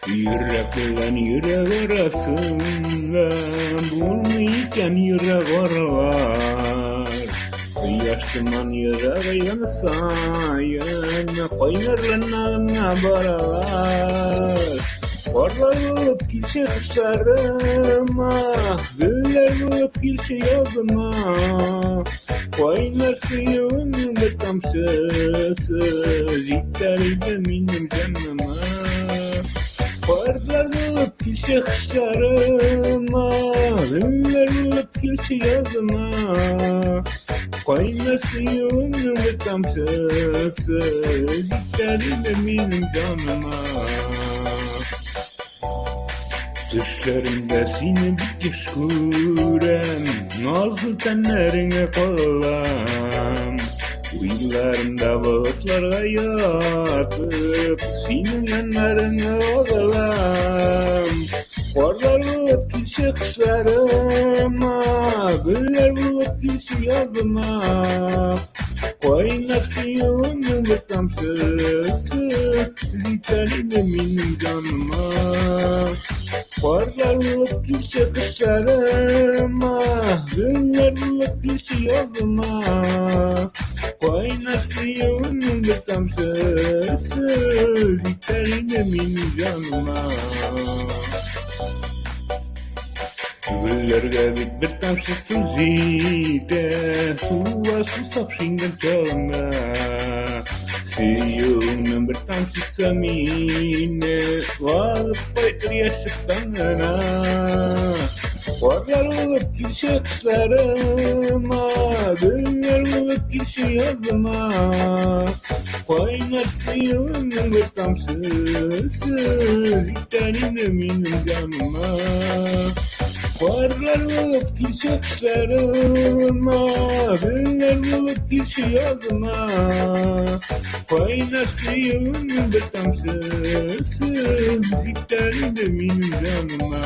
Йөрәк белән йөрәк арасында булмый икән йөрәк аралар. Кояш сыман ерагайган саен кайнарлана гына баралар. Карлар булып килче кышларыма, гөлләр булып килче языма. Кайнар сөюемнең бер тамчысы җитәр иде минем җаныма. Карлар булып килче кышларыма, гөлләр булып килче языма. Кайнар сөюемнең бер тамчысы җитәр иде минем җаныма. Төшләремдә сине бик еш күрәм, назлы тәннәреңә калам. Уйларымда болытларга ятып, синең яннарыңа агылам. Карлар булып килче кышларыма, гөлләр булып килче языма. Кайнар сөюемнең бер тамчысы җитәр иде минем җаныма. Карлар булып килче кышларыма, гөлләр булып килче языма. Кайнар сөюемнең бер тамчысы җитәр иде минем җаныма. Гөлләргә бит бер тамчы су җитә, суга сусап шиңгән чагында. Сөюеңнең бер тамчысы мине алып кайтыр яшьлек таңына. Карлар булып килче кышларыма, гөлләр булып килче языма. Кайнар сөюеңнең бер тамчысы җитәр инде минем җаныма. Карлар булып килче кышларыма, гөлләр булып килче языма. Кайнар сөюеңнең бер тамчысы җитәр инде минем җаныма.